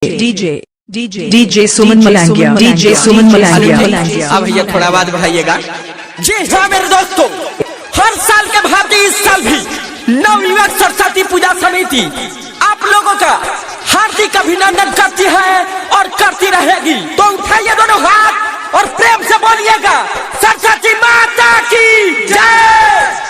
DJ DJ DJ Suman Malangia DJ Suman Malangia. अब भैया थोड़ा आवाज बढ़ाइएगा। जी हाँ मेरे दोस्तों, हर साल के भांति इस साल भी नवयुवक सरस्वती पूजा समिति आप लोगों का हार्दिक अभिनंदन करती है और करती रहेगी। तो उठाइए दोनों हाथ और प्रेम से बोलिएगा, सरस्वती माता की जय,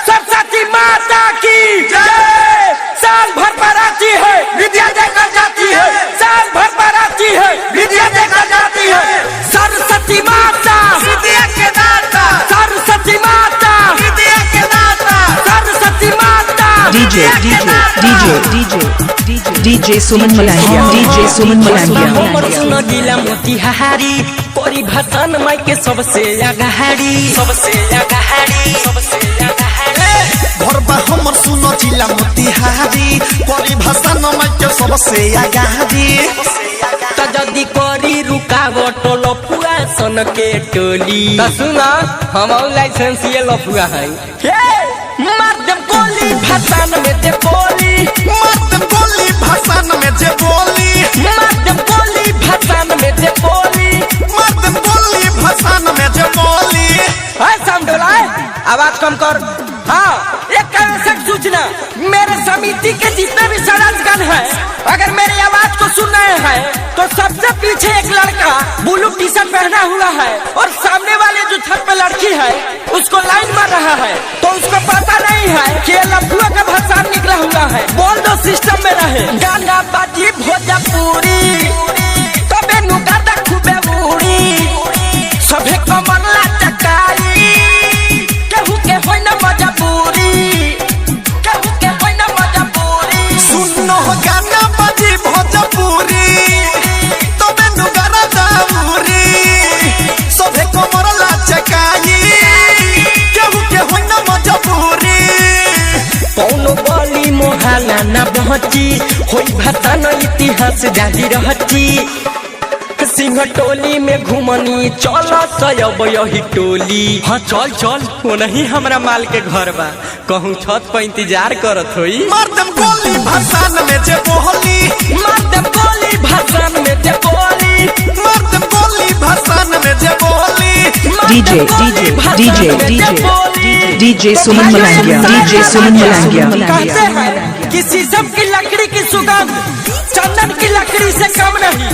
सरस्वती माता की जय। साल भर पर आती है विद्या देकर जाती है, साल भर पर आती है विद्या देकर जाती है। सरस्वती माता विद्या के दाता, सरस्वती माता विद्या के दाता, सरस्वती माता DJ DJ DJ DJ DJ Suman Malangia DJ Suman Malangia. हमर सुन जिला मोतिहारी परिभाषन माई के सबसे आगाड़ी, सबसे आगाड़ी, सबसे आगाड़ी। घरबा हमर सुनो जिला मोतिहारी परिभाषा नमाई के सबसे आगाड़ी। त जदी करी रुकावट लफुआ सन के टोली, त सुना हम लाइसेंस ये लफुआ है। मार देम गोली भाषण में दे बोली, मार देम गोली भाषण में जे बोली, मार देम गोली भाषण में दे बोली, मार देम गोली भाषण में जे बोली। है साउंड आवाज कम कर। हाँ, एक आवश्यक सूचना, मेरे समिति के जितने भी सदस्यगण हैं, अगर मेरी आवाज को सुन रहे हैं तो सबसे पीछे एक लड़का ब्लू टी शर्ट पहना हुआ है और सामने वाले जो छत पे लड़की है उसको लाइन मार रहा है, तो उसको पता नहीं है कि ये लफुआ का भसान निकला हुआ है। बोल दो सिस्टम में रहे। गाना बाजी भोजपुरी तबे नुगादा खूबे उड़ी, सभे कमर ला चकाई, केहू के होई ना मजबूरी, केहू के होई ना मजबूरी। सुनो गाना बाजी भोजपुरी तबे नुगारा दाउरी, सभे कमर लाचकाई केहू के होई ना मजबूरी। कौनो गली मोहल्ला ना पहुंची होई भाषण इतिहास जारी रहची, सिंह टोली में घुमनी चल सयब यही टोली। हाँ चल चल, ओनही हमरा माल के घर बा, कहूँ छत पर इंतजार करत होई। मार देम गोली भाषण में जे बोली, मार देम गोली भाषण में जे बोली, मार देम गोली भाषण में जे बोली। DJ DJ DJ DJ DJ Suman Malangia DJ Suman Malangia. कहते हैं कि शीशम की लकड़ी की सुगंध चंदन की लकड़ी से कम नहीं,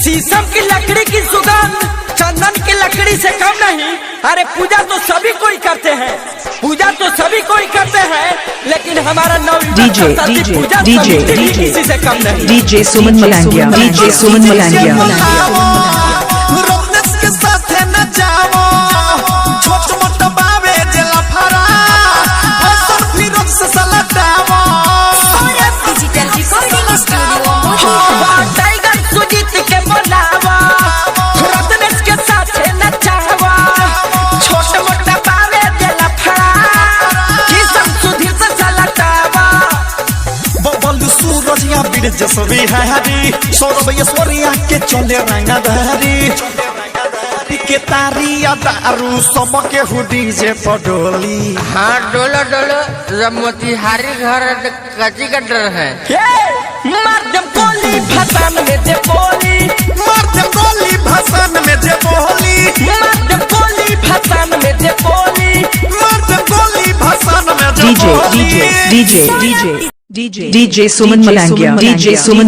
शीशम की लकड़ी की सुगंध चंदन की लकड़ी से कम नहीं। अरे पूजा तो सभी कोई करते हैं, पूजा तो सभी कोई करते हैं, लेकिन हमारा नवयुवक DJ Saraswati DJ पूजा DJ समिति भी DJ किसी से कम नहीं। DJ Suman Malangia DJ Suman Malangia. Ratnesh के साथे न जाओ, छोट मोट बावे जे लफड़ा, फसल फिरोज से सलटाओ। Digital recording studio Motihari. Tiger Sujeet के बोलावा, रत्नेश के साथ नचावा, छोट मोटा पावे देला फड़ा, किसन सुधीर से सलटावा। बबलू सूरज या बीर जसवी हरी, सौरभ ऐश्वर्या के चले रंगधारी, के तारिया दारू सब के हुडी जे पडोली। हाँ डोलो डोलो, जब मोतिहारी घर है तो कची का डर है। मार देम गोली भाषण में दे बोली, मार देम गोली भाषण में जे बोली, मार देम गोली भाषण में दे बोली, मार देम गोली भाषण में जे DJ बोली। DJ DJ DJ DJ Suman Malangia DJ Suman.